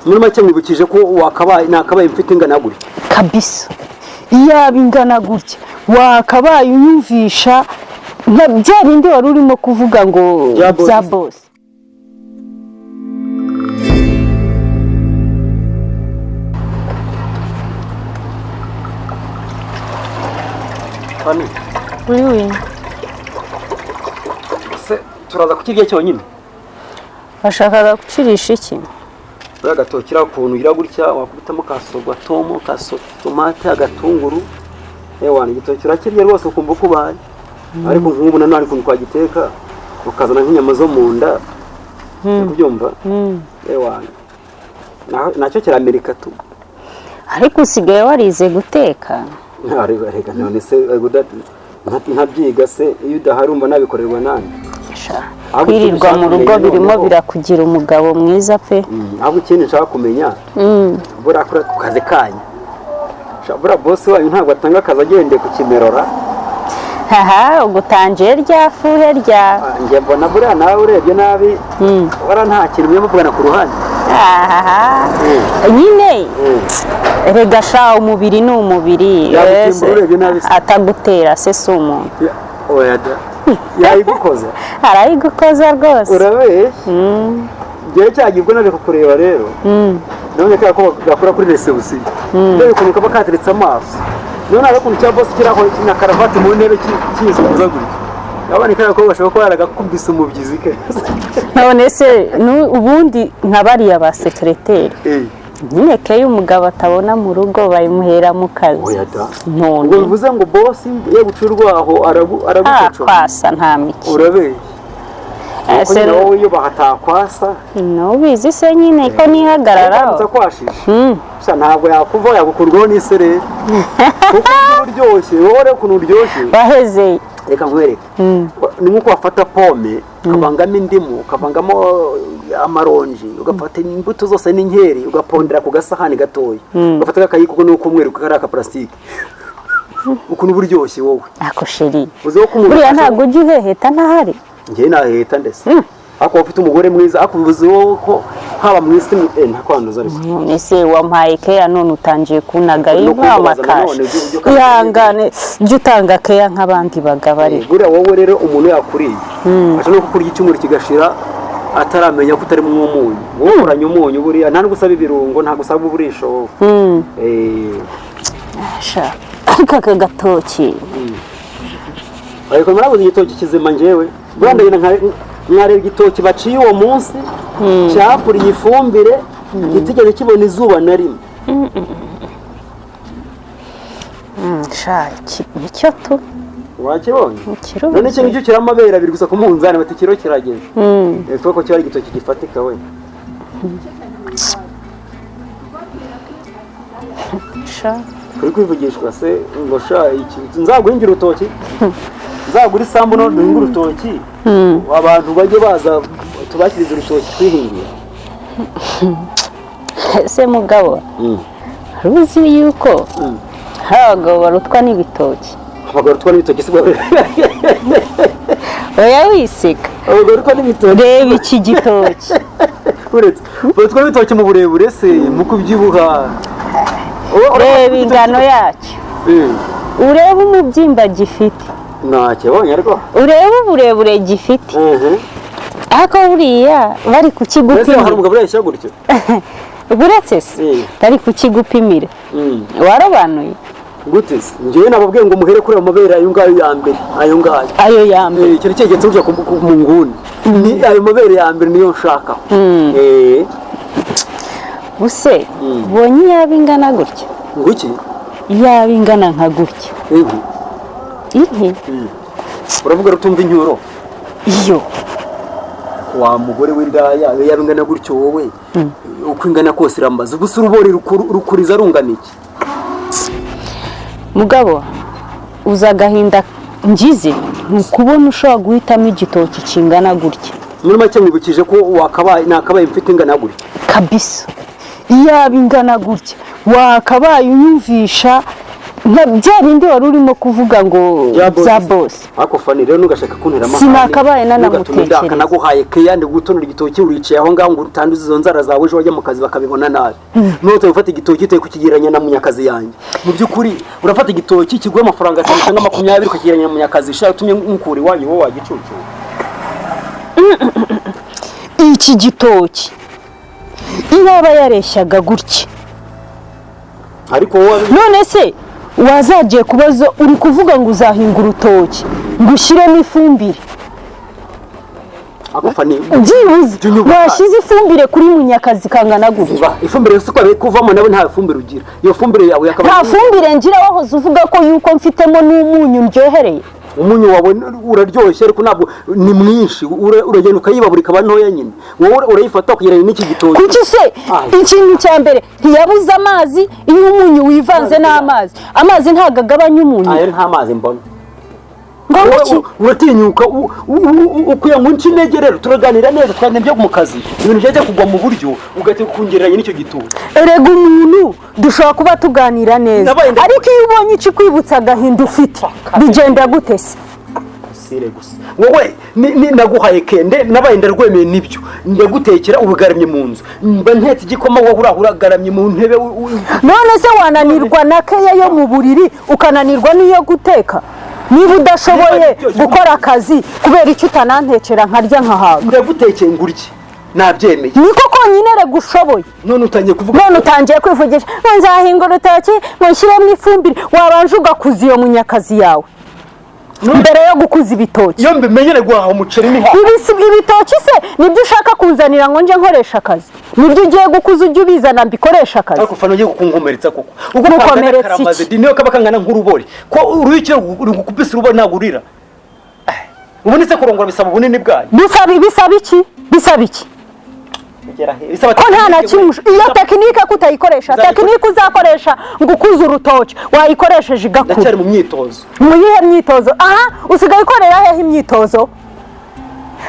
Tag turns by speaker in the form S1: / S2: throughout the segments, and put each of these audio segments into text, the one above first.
S1: Muri make nkwibukije ko wakabaye nakabaye mfite ingana gutya.
S2: Kabisa, iyaba ingana gutya wakabaye unyumvisha nka bya bindi wari urimo kuvuga ngo
S1: Bya boss.
S2: Bya boss.
S1: Fani,
S2: Oui.
S1: se turaza kukirya cyonyine?
S2: Washakaga gucirisha iki?
S1: Uriya gatoki uriya ukuntu ugira gutya, wakubitamo ka sorwatomu, ka tomate, agatunguru, ewana igitoki urakirya rwose ukumva uko ubaye. Ariko nk'ubu nanone hari ukuntu twagiteka ukazana nk'inyama zo mu nda, uri kubyumva? Ewana nacyo kiramerika tu.
S2: Ariko usigaye warize guteka.
S1: Ariko reka, none se ntabyiga se, iyo udahari umva nabikorerwa nande?
S2: Sha,
S1: Ahubwo
S2: kwirirwa
S1: ikindi
S2: mu
S1: nshaka
S2: rugo
S1: kumenya
S2: birimo
S1: noneho-
S2: birakugira umugabo mwiza pe.
S1: Ahubwo ikindi nshaka kumenya, buriya kuri ku kazi kanyu, buriya boss wanyu ntabwo atanga akazi agendeye ku kimerora?
S2: Haha, ugutangiye rya fuhe rya
S1: Ah, njye mbona buriya nawe urebye nabi, buriya nta kintu mujya muvugana ku ruhande.
S2: Ahaha, nyine rega sha, umubiri ni umubiri.
S1: Yagutimbura
S2: Ese,
S1: urebye nabi se.
S2: Atagutera se si umuntu?
S1: Oya da, yayigukoza.
S2: Arayigukoza rwose.
S1: Urabeshya. Njyewe cyagiye ubwo naje kukureba rero, nabonye kariya ko gakora kuri reception, ndebe ukuntu kaba kateretse amaso. None hari ukuntu cya boss kiriho na karavati mu ntebe kizunguza gutya, ndabona kariya ko gashobora kuba yaragakubise umubyizi ke.
S2: None se ubundi nka bariya ba secrétaire, nyine keyo umugabo atabona mu rugo bayimuhera mu kazi.
S1: Oya da.
S2: None
S1: Ubwo bivuze ngo boss iyo guca urwaho aragucocora?
S2: Kwasa nta mikino.
S1: Urabeshya. Kuko
S2: Ese
S1: nyine wowe iyo bahatakwasa.
S2: Nubizi se nyine ko nihagararaho.
S1: Aramutse akwashije. Sha, ntabwo yakuvaho, yagukurwaho n'isereri, kuko uba uryoshye wowe. Rero ukuntu uryoshye,
S2: Waheze.
S1: reka nkwereke, ni nk'uko wafata pome ukavangamo indimu, ukavangamo amaronji, ugafata imbuto zose n'inkeri, ugapondera ku gasahani gatoya, ugafata akayiko ko n'uk'umweru kari aka plastique, ukuntu uba uryoshye wowe.
S2: Ako chéri.
S1: Uzi ko umuntu
S2: Buriya ntabwo ujya uheheta ntahari?
S1: Njyewe naheheta ndetse, ariko waba ufite umugore mwiza, ariko ubivuze wowe ko haba mu isi ntakwanduza ariko.
S2: None se wampaye keya none utangiye kunaga
S1: No
S2: inka
S1: kumbabaza
S2: amakashi.
S1: nanone, ujye
S2: Ihangane, jya utanga keya nk'abandi bagabo ariko.
S1: Buriya wowe rero umuntu yakuriye ashobora no kukurya icyumweru kigashira ataramenya ko utarimo umunyu. Wowe ukoranye umunyu, buriya nta nubwo usaba ibirungo, ntabwo usaba uburisho wowe.
S2: Sha, ariko aka gatoki.
S1: Ariko murabuze igitoki kizima. Njyewe buriya ndagenda nkareba igitoki baciye uwo munsi, cyakuriye ifumbire, kitigeze kibona izuba na rimwe.
S2: Sha, nicyo tu.
S1: Wakibonye?
S2: Kiruzuye.
S1: None icyo ngicyo kiramo amabere abiri gusa ku munzani, bati ikiro kirageze. Kuko kiba ari igitoki gifatika we.
S2: Sha.
S1: Kuri kwivugishwa se ngo sha, iki nzaguhingira urutoki, nzagura isambu no duhinge urutoki, abantu bajye baza tubakirize urutoki twihingiye.
S2: Ese mugabo, ruzi yuko hari abagabo barutwa n'ibitoki?
S1: Abagabo barutwa n'ibitoki si bwo?
S2: Oya, wiseka.
S1: Abagabo barutwa n'ibitoki?
S2: Reba iki gitoki.
S1: Uretse barutwa n'ibitoki mu burebure se, mu kubyibuha?
S2: Reba ingano yacyo, urebe umubyimba gifite.
S1: Ntakibonye ariko.
S2: Urebe uburebure gifite. Ariko buriya bari
S1: Mbese hari
S2: kukigupimira.
S1: umugabo ureshya gutyo?
S2: Buretse se, bari kukigupimira, warobanuye.
S1: Gute se? Njyewe nababwiye ngo muhere kuri ayo mabere, ayo ngayo ya mbere, ayo ngayo.
S2: Ayo ya mbere.
S1: Ikintu cyegeretse gutya mu nguni, ni ayo mabere ya mbere niyo nshaka.
S2: Buse ubonye iyaba ingana gutya?
S1: Nguki?
S2: Iyaba ingana nka gutya.
S1: Inki?
S2: Inki.
S1: Uravuga rutumva incyuro.
S2: Iyo.
S1: Wa mugore w'indaya, iyo yaba ingana gutyo, wowe uko ingana kose irambaza ubusa. Urubori rukuriza rungana iki?
S2: Mugabo, uza agahinda ngize ni ukubona ushobora guhitamo igitoki kingana gutya.
S1: Muri make nkwibukije ko wakabaye nakabaye mfite ingana gutya.
S2: Kabisa, iyaba ingana gutya wakabaye unyumvisha nka bya bindi wari urimo kuvuga ngo
S1: Bya boss.
S2: Bya boss.
S1: Ariko Fani rero ntugashaka kuntera amahane.
S2: Sinakabaye
S1: Ntugatume
S2: nanamutekereza.
S1: ndaka. Naguhaye keya, ndi gutonora igitoki, uricaye aho ngaho ngo utanduze izo nzara zawe, ejo wajya mu kazi bakabibona nabi. None ufata igitoki uteye kukigereranya na Munyakazi yanjye. Mu by'ukuri urafata igitoki kiguha amafaranga 5 cyangwa 20 ukakigereranya na Munyakazi, shaka utumye nkukura iwanyu wowe wagicucu.
S2: Iki gitoki iyaba yareshyaga gutya.
S1: Ariko wowe
S2: None se wazagiye kubaza, uri kuvuga ngo uzahinga urutoki ngo ushyiremo ifumbire.
S1: Ariko Fani,
S2: Byibuze
S1: Jya unyubaha.
S2: washyize ifumbire kuri Munyakazi kangana gutya.
S1: Ziba ifumbire si ko kuvamo, nawe nta fumbire ugira. Iyo fumbire yawe yakaba
S2: Nta fumbire ngira, wahoze uvuga ko yuko mfitemo n'umunyu ndyohereye.
S1: Umunyu wawe uraryoshye, ariko ntabwo ni mwinshi. Uragenda ukayibabura ikaba ntoya nyine. Wowe urayifata ukagereranya n'iki gitoki.
S2: Kuki se?
S1: Ay.
S2: Ikintu cya mbere, ntiyabuze amazi. Iyo umunyu wivanze n'amazi, amazi ntabwo agabanya umunyu.
S1: Ayo nta mazi mbona.
S2: Ngo
S1: Wowe
S2: iki?
S1: Uratinyuka ukuye ngo unce intege. Rero turaganira neza, twaganira ibyo mu kazi, ibintu byajya kugwa mu buryo, ugahita kungereranya n'icyo gitoki.
S2: Erega umuntu dushobora kuba tuganira neza, ariko iyo ubonye ikikwibutsa agahinda ufite, bigenda gute se?
S1: Sire gusa wowe naguhaye kende, nabaye ndarwemeye nibyo, ndagutekera, ubugaramye mu nzu, mba ntetse igikoma, wowe uraho uragaramye mu ntebe
S2: None se wananirwa na keya yo mu buriri, ukananirwa n'iyo guteka? Niba udashoboye gukora akazi, kubera icyo utanantekera nkarya nkahaga?
S1: Ndagutekeye ngo urye, nabyemeye.
S2: Niko konyine rega ushoboye.
S1: None utangiye kuvuga.
S2: None utangiye kwivugisha ngo nzahinga urutoki ngo nshyiremo ifumbire. Wabanje ugakuza iyo Munyakazi yawe mbere yo gukuza ibitoki.
S1: Iyo mbimenyere guhaha umuceri ni hafi.
S2: Ibitoki se nibyo ushaka kunzanira ngo njye nkoresha akazi? Nibyo ugiye gukuza, ujye ubizana mbikoresha akazi?
S1: Ariko Fana, ugiye kunkomeretsa koko. Uko
S2: Gukomeretsa
S1: karamaze
S2: iki?
S1: Niyo kaba kangana nk'urubori, ko uruyikira rugukubise urubori ntabwo urira. Ubundi se kurongora bisaba ubunini bwayo?
S2: Bisaba iki? Bisaba iki?
S1: Kugera he? Bisaba
S2: Ko nta na
S1: tekinike
S2: kimwe iyo tekinike kutayikoresha. Tekinike uzakoresha ngo ukuze urutoki wayikoresheje igakura.
S1: Ndacyari mu myitozo.
S2: Mu yihe myitozo? Aha usigaye ukorera hehe imyitozo?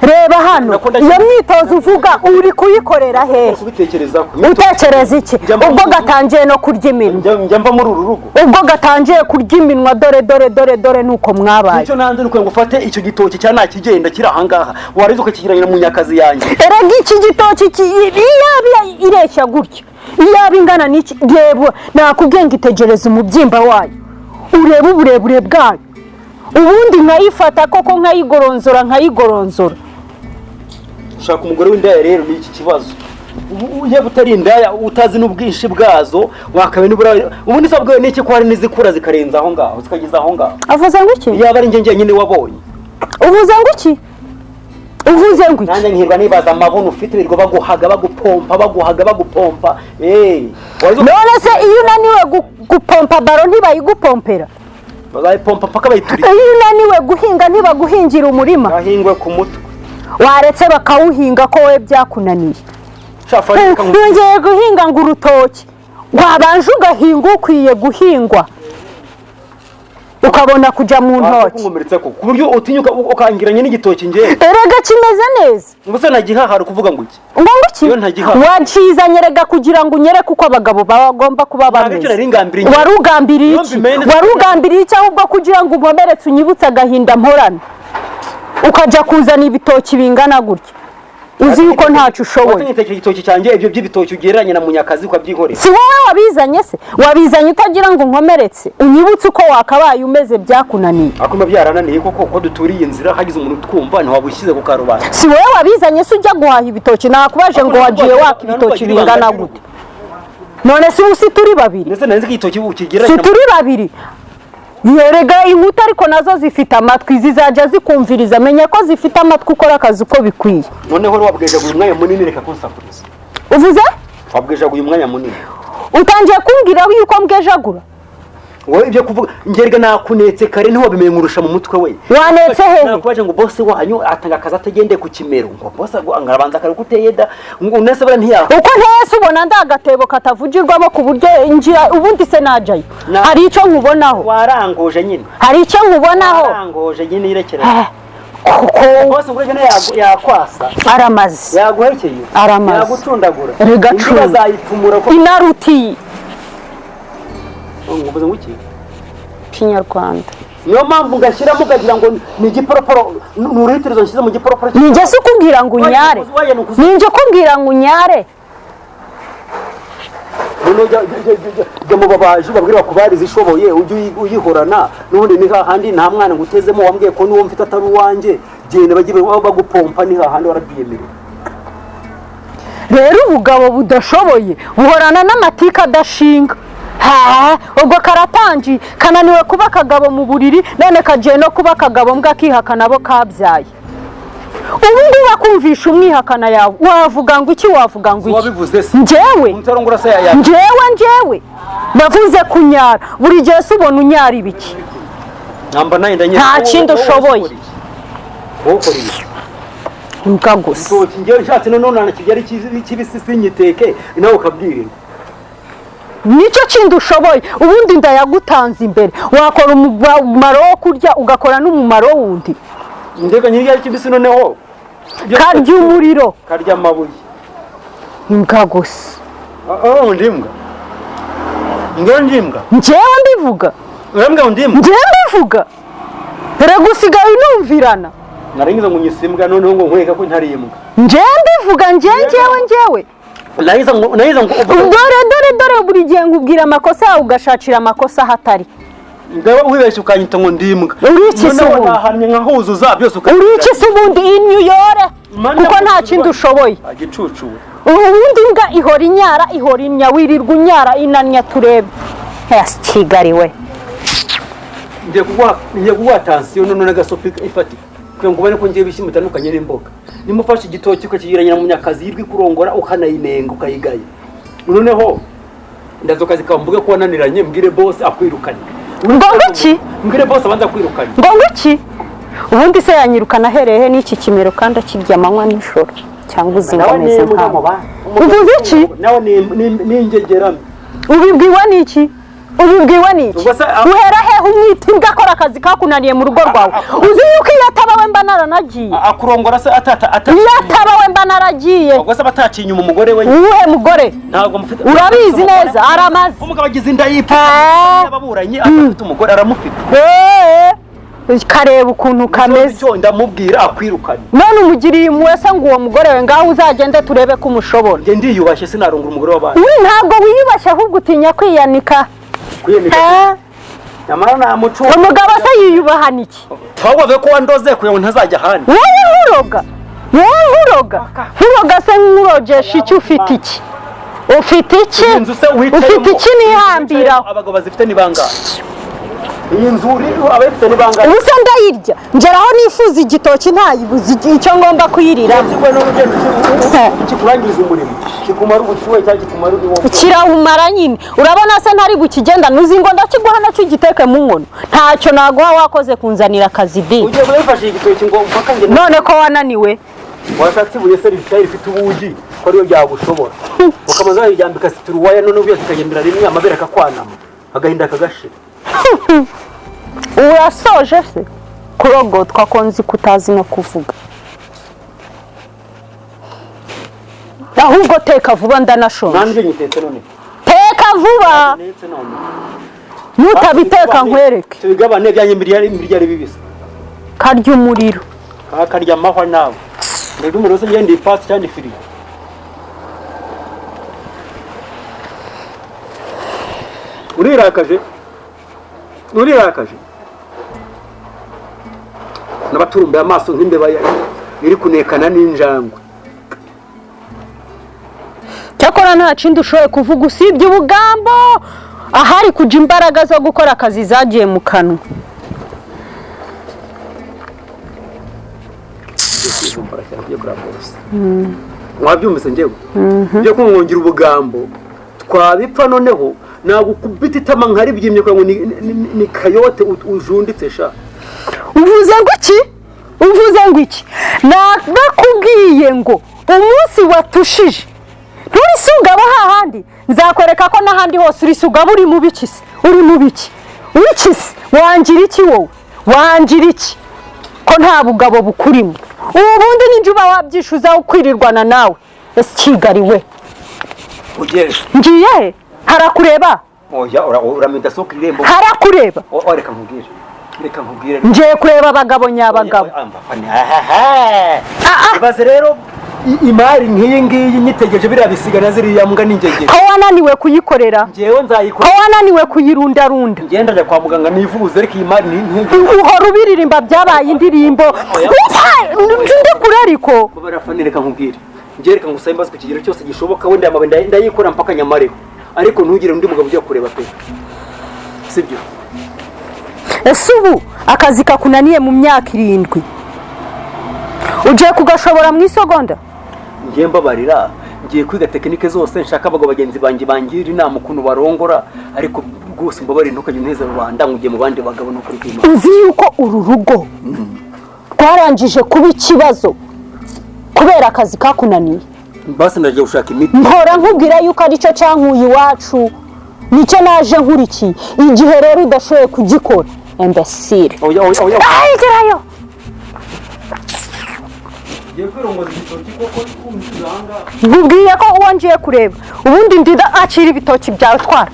S2: Reba hano. Iyo myitozo uvuga uri kuyikorera hehe?
S1: Kubitekerezaho.
S2: Utekereza iki?
S1: Njya
S2: Ubwo gatangiye no kurya iminwa.
S1: Njya mva muri uru rugo.
S2: Ubwo gatangiye kurya iminwa, dore dore dore dore nuko mwabaye.
S1: Icyo nanze ni ukugira ngo ufate icyo gitoki cya ntakigenda kiri ahangaha, warangiza ukakigereranya na Munyakazi yanjye.
S2: Erega iki gitoki iyaba ireshya gutya, iyaba ingana n'iki, reba, nakubwiye ngo itegereze umubyimba wayo, urebe uburebure bwayo, ubundi nkayifata koko nkayigoronzora nkayigoronzora.
S1: Ushaka umugore w'indaya rero ni iki kibazo. Yaba utari indaya, utazi n'ubwinshi bwazo, wakabe nibura ubundi se bwawe n'iki, ko hari n'izikura zikarenza aho ngaho, zikageza aho ngaho.
S2: Avuze ngo iki?
S1: Yaba ari njye njyenyine wabonye.
S2: Uvuze ngo iki? Uvuze ngo iki?
S1: Nanjye nkirwa nibaza amabuno ufite, birirwa baguhaga bagupompa, baguhaga bagupompa, eh.
S2: None se iyo unaniwe gupompa baro ntibayigupompera?
S1: Bazayipompa mpaka bayiturika.
S2: Iyo unaniwe guhinga ntibaguhingira umurima?
S1: Ahingwe ku mutwe.
S2: Waretse bakawuhinga ko wowe byakunaniye?
S1: Shafa, reka
S2: Yongeye guhinga ngo urutoki, wabanje ugahinga ukwiye guhingwa, ukabona kujya mu ntoki.
S1: Kunkomeretsa ko ku buryo utinyuka ukangiranye n'igitoki njye.
S2: Erega kimeze neza.
S1: Ubuse nagihahara ukuvuga ngo iki?
S2: Ngo iki?
S1: Iyo ntagihaha.
S2: Wacizanye rega kugira ngo unyereke uko abagabo bagomba kuba
S1: Ntabwo
S2: bameze.
S1: icyo nari ngambiriye.
S2: Wari ugambiriye
S1: Iyo
S2: iki?
S1: mbimenye
S2: Wari ugambiriye iki ahubwo, kugira ngo unkomeretse, unyibutse agahinda mporana, ukajya kuzana ibitoki bingana gutya uzi yuko ntacyo ushoboye?
S1: Watinye igitoki cyanjye, ibyo by'ibitoki ugereranya na Munyakazi ukabyihorera.
S2: Si wowe wabizanye se? Wabizanye utagira ngo unkomeretse, unyibutse uko wakabaye umeze, byakunaniye.
S1: Ariko biba byarananiye koko, ko duturiye inzira, hagize umuntu utwumva, ntiwaba ushyize ku karubanda.
S2: Si wowe wabizanye se ujya guhaha ibitoki? Nakubaje ngo wagiye waka ibitoki bingana gute? None se ubu si turi babiri?
S1: Ndetse nari nzi ko igitoki
S2: Si
S1: ukigereranya na
S2: turi babiri? Yerega inkuta ariko nazo zifite amatwi, zizajya zikumviriza. Menya ko zifite amatwi, ukora akazi uko bikwiye.
S1: Noneho rero wabwejaguye umwanya munini, reka kunsakuriza.
S2: Uvuze?
S1: Wabwejaguye umwanya munini.
S2: Utangiye kumbwira yuko mbwejagura?
S1: Wowe ibyo kuvuga ngerga, nakunetse kare, ntiwabimenye nkurusha mu mutwe we.
S2: Wanetse hehe?
S1: Nakubaje ngo boss wanyu atanga akazi atagendeye ku kimero, ngo boss ngo arabanza kare kuteye da, ngo unese bura ntiya.
S2: Uko ntese ubona ndi agatebo katavugirwamo, ku buryo ngira ubundi se najyayo? Hari icyo nkubonaho?
S1: Waranguje nyine.
S2: Hari icyo nkubonaho?
S1: Waranguje nyine, irekera.
S2: Kuko
S1: Boss ngo urebe yakwasa.
S2: Aramaze.
S1: Yaguhekeye.
S2: Aramaze.
S1: Yagucundagura.
S2: Rega
S1: Indi
S2: cunda.
S1: bazayipfumura ko.
S2: Inarutiye.
S1: Ngo uvuze ngo iki?
S2: Kinyarwanda.
S1: Niyo mpamvu ngashyiramo ukagira ngo ni igiporoporo, ni uruyitirizo nshyize mu giporoporo.
S2: Ninjye se ukubwira ngo unyare? Ninjye ukubwira ngo unyare?
S1: Noneho jya mu babaji, babwire bakubarize ishoboye, ujye uyihorana. N'ubundi ni hahandi, nta mwana ngutezemo. Wambwiye ko n'uwo mfite atari uwanjye. Genda bajye bagupompa, ni hahandi warabyiyemerera.
S2: Rero ubugabo budashoboye buhorana n'amatika adashinga. Ha, ubwo karatangiye, kananiwe kuba akagabo mu buriri, none kagiye no kuba akagabo mbwa kihakana abo kabyaye. Ubu ngubu akumvisha umwihakana yawe, wavuga ngo iki? Wavuga ngo iki?
S1: Wabivuze se?
S2: Njyewe?
S1: Umutarongora se ya
S2: Njyewe navuze kunyara buri gihe se? Ubona unyara ibiki?
S1: Namba nayo ndanye.
S2: Nta kindi ushoboye.
S1: Wowe ukora iki?
S2: Imbwa gusa.
S1: Igitoki njyewe nshatse noneho nanakirya ari kibisi, sinyiteke, nawe ukabwirirwa.
S2: Nicyo kindi ushoboye. Ubundi ndayagutanze imbere, wakora umumaro wo kurya, ugakora n'umumaro wundi.
S1: Ndeka nyirya ari kibisi noneho.
S2: Karya umuriro.
S1: Karya amabuye.
S2: Imbwa gusa.
S1: Oh, ndi imbwa? Njyewe ndi imbwa?
S2: Njyewe mbivuga?
S1: Urambwira ngo ndi imbwa?
S2: Njyewe mbivuga? Rega usigaye unumvirana.
S1: Naringiza ngo unyise imbwa, noneho ngo nkwereke ko ntari imbwa.
S2: Njyewe mbivuga? Njyewe, njyewe, njyewe?
S1: Nahiza ngo
S2: Dore, dore, dore, buri gihe nkubwira amakosa yawe, ugashakira amakosa aho atari.
S1: Ngaho wibeshye ukanyita ngo ndi imbwa.
S2: Uri iki se
S1: Noneho
S2: ubundi?
S1: nahamye nkahuzuza byose.
S2: Uri iki se ubundi? Inyuyore, kuko nta kindi ushoboye.
S1: Agicucu we.
S2: Ubundi imbwa ihora inyara, ihora inya, wirirwa unyara inanya, turebe. Kigali we.
S1: Ngiye kuguha tansiyo none n'agasopi ifatika, kugira ngo ubone ko ngiye ibishyimbo bitandukanye n'imboga. Nimba ufashe igitoki ukakigereranya na munyakazi yirwa ikurongora, ukanayinenga, ukayigaya, noneho ndazo kazi kawe, mvuge ko wananiranye, mbwire boss akwirukanye.
S2: Ngo iki?
S1: Mbwire boss abanza akwirukanye.
S2: Ngo iki? Ubundi se yanyirukana ahereye he n'iki kimero, kandi akirya amanywa nijoro? Cyangwa uzi ngo
S1: Nawe ni
S2: ameze
S1: imbwa mu
S2: nkawe?
S1: bandi.
S2: Uvuze iki?
S1: Nawe ni ingegera mbi.
S2: Ubibwiwe n'iki? Ubibwiwe n'iki?
S1: Ubwo se
S2: Uhera hehe umwita imbwa akora akazi kakunaniye mu rugo rwawe? Uzi yuko iyo ataba we mba naranagiye?
S1: Akurongora se atata ata
S2: Iyo ataba we mba naragiye.
S1: Ubwo se aba ataciye inyuma umugore we?
S2: Uwuhe mugore?
S1: Ntabwo mufite.
S2: Urabizi neza, aramaze.
S1: Umugabo agize inda yipfa, ababuranyi adafite umugore, aramufite.
S2: Kareba ukuntu kameze.
S1: Icyo ndamubwira akwirukanye.
S2: None umugiriye impuhwe se ngo uwo mugore we? Ngaho uzagende turebe ko umushobora.
S1: Njye ndiyubashye, sinarongora umugore w'abandi.
S2: Uri, ntabwo wiyubashye, ahubwo utinya kwiyanika.
S1: Kwiyanika?
S2: Eh,
S1: Nyamara nta muco.
S2: Umugabo se yiyubahana iki?
S1: Twabaze ko wandoze kugira ngo ntazajya ahandi.
S2: Wowe nkuroga? Wowe nkuroga? Nkuroga se nkurogesha iki? Ufite iki? Ufite iki?
S1: Iyi nzu se wicayemo?
S2: Ufite iki nihambiraho?
S1: Abagabo bazifite ni bangahe? Iyi nzu uri abayifite ni bangahe?
S2: Ubu se ndayirya ngeraho nifuza igitoki, ntayibuze icyo ngomba kuyiriramo?
S1: Kimwe n'urugendo kikurangiriza umurimo, kikumara ubushyuhe cyangwa kikumara uwo.
S2: Kirawumara nyine. Urabona se ntari bukigenda? Nuzi ngo ndakiguha nacyo ugiteke mu nkono? Ntacyo naguha, wakoze kunzanira akazi di.
S1: Ugiye wifashishije igitoki ngo mpaka njye.
S2: None ko wananiwe?
S1: Washatse ibuye se rifite ubugi, ko ariyo byagushobora, ukamaze wayiryambika situruwaya, noneho byose bikagendera rimwe, amabere akakwanama, agahinda kagashira.
S2: Urasoje se kurogotwa, ko nzi ko utazi no kuvuga? Ahubwo teka vuba, ndanashonje.
S1: Nanjye nyitetse none.
S2: Teka vuba.
S1: Ntetse none.
S2: Nutabiteka nkwereke.
S1: Tubigabane byanjye, miliyari miliyari bibisi.
S2: Karya umuriro.
S1: Kakarya amahwa nawe. Mbega umuriro se? Ngende ipasi cyangwa ifirigo. Urirakaje, urirakaje, n'abaturumbuye amaso nk'imbeba iri kunekana n'injangwe.
S2: Cyakora nta kindi ushoboye kuvuga usibye ubugambo. Ahari kujya imbaraga zo gukora akazi zagiye mu kanwa.
S1: Ngiye kwivumbura cyane, tugiye kureba bose. Mwabyumvise? Njyewe byo kumwongera ubugambo twabipfa. Noneho nagukubita itama nkaribyimye kugira ngo ni kayote ujunditse sha.
S2: Uvuze ngo iki? Uvuze ngo iki? Nakubwiye ngo umunsi watushije nturisugabo hahandi, nzakwereka ko n'ahandi hose urisugabo. Uri mu biki se? Uri mu biki? Wiki se? Wangira iki wowe? Wangira iki ko nta bugabo bukurimo? Ubu bundi ninjye uba wabyishuza ukwirirwana nawe. Ese Kigali we!
S1: Ugiye?
S2: Ngiye he? Harakureba.
S1: Oya, uramenya udasohoka irembo.
S2: Harakureba.
S1: Reka nkubwire. Reka nkubwire.
S2: Ngiye kureba abagabo nyabagabo.
S1: Ibaze rero imari nk'iyi ngiyi nyitegereje biriya bisigana ziriya mbwa n'ingegera.
S2: Ko wananiwe kuyikorera?
S1: Ngewe
S2: Ko
S1: nzayikora.
S2: wananiwe kuyirundarunda?
S1: Ngenda njya kwa muganga nivuze, ariko iyi mari ni nkingi.
S2: Uhora ubiririmba, byabaye indirimbo. Ndi kure ariko.
S1: Barafani, reka nkubwire, ngewe reka ngusabe imbabazi ku kigero cyose gishoboka. Wenda amabuye ndayikora mpaka nyamareho, ariko ntugire undi mugabo ujya kureba pe, sibyo?
S2: Ese ubu akazi kakunaniye mu myaka 7 ugiye kugashobora mu isegonda?
S1: Ngiye, mbabarira, ngiye kwiga tekinike zose, nshaka abagabo bagenzi banjye bangira inama ukuntu barongora, ariko rwose mbabarira, ntukajye uneza rubanda ngo ugiye mu bandi bagabo, ni ukuri kw'Imana.
S2: Uzi yuko uru rugo rwarangije kuba ikibazo kubera akazi kakunaniye?
S1: Basi ndagiye gushaka imiti.
S2: Mpora nkubwira yuko aricyo cyankuye iwacu, nicyo naje nkurikiye. Igihe rero udashoboye kugikora, imbesire.
S1: Oya, oya, oya!
S2: Gerayo.
S1: Ngiye kwirongoza igitoki koko kumvise ahangaha.
S2: Nkubwiye ko uwo ngiye kureba ubundi ndida. Akira ibitoki byawe, twara,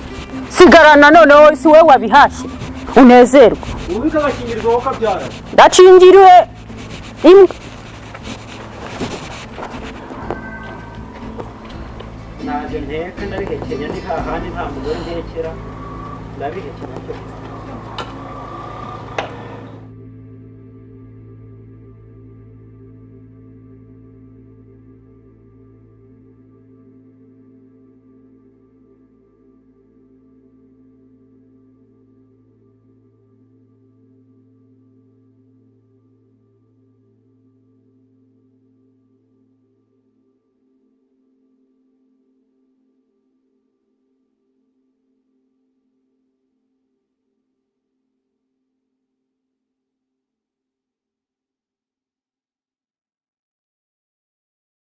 S2: sigarana. Noneho si wowe wabihashye, unezerwe.
S1: Ubika agakingirizo wowe kabyara.
S2: Ndakingiriwe imbwa.
S1: Ntabyo nteka, ndabihekenya, ni hahandi nta mugore ntekera, ndabihekenya cyo.